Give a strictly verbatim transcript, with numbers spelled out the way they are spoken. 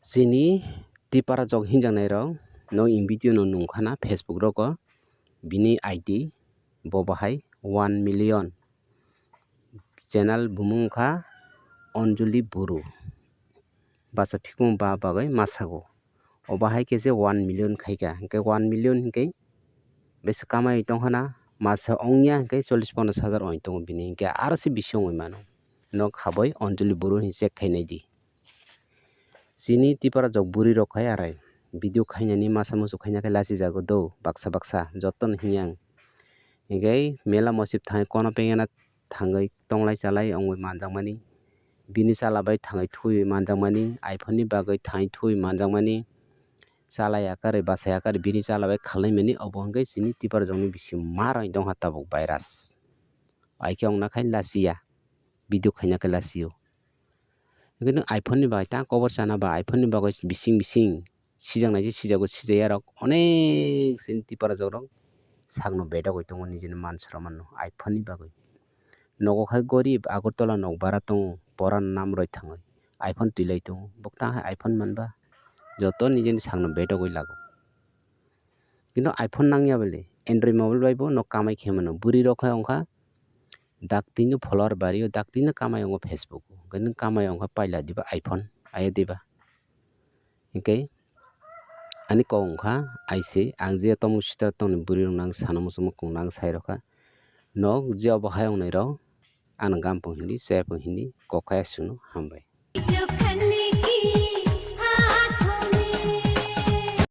Chini tipara jok hinjaknai rok no in video no nungkha na Facebook rogo, bini I D bo bahai one million. Channel bumung wngkha Anjali Buru. Basa phikung ba bagwi masago. Obo hai khe se one million khaikha. Hinkhe one million hinkhe besi kamaiwi tongkha na, masa wngya hinkhe chollish ponchash hajar wng tongo bini, hinkhe aro se bisi wngwi mano. Nok habwi Anjali Buru hin check khainai di. Chini tipara jok bwrwi rok khai arai video khainani masa musu khaina khe lachijago do baksa baksa jotono hinyang. Hinkhe mela mosip thangwi kono pengena thangwi tonglai chalai wngwi manjakmani, bini chalabai thangwi thuwi manjakmani, iPhone ni bagwi thangwi thuwi manjakmani, chalai yakarwi bachai yakarwi bini chalabai khalai mani, obo hinkhe chini tipara jokni bisingo ma roi dongkha tabuk virus. Aikhe wngna khai lachiya, video khaina khe lachio. Hinkhe nwng iPhone ni bagwi ta kobor chana ba iPhone ni bagwi bising bising sijaknai se sijago, sijayarok onek chini tipara jok rok sakno bedagwi tongo nijini man sora mano iPhone ni bagwi. Nogo khai gorib Agartala nok bara tongo, pora nam roi thangwi iPhone twilai tongo, bo tang hai iPhone manba joto nijini sakno bedagwi lago. Kintu iPhone nangya bele Android mobile bai bo nok kamai khe mano, bwrwi rok khai wngkha daktino follower bario, daktino kamai wngo Facebook o, hwnkhe nwng kamai wngkha paila diba iPhone, aya diba? Hinkhe ani kok wngkha aise, ang je tomung sitra tongni bwrwi rokno ang sana muchungma kung nang sai rokha. Nok je obo hai wngnai rok ano gampung hindi, chayapung hindi, kok kaya suno hambai.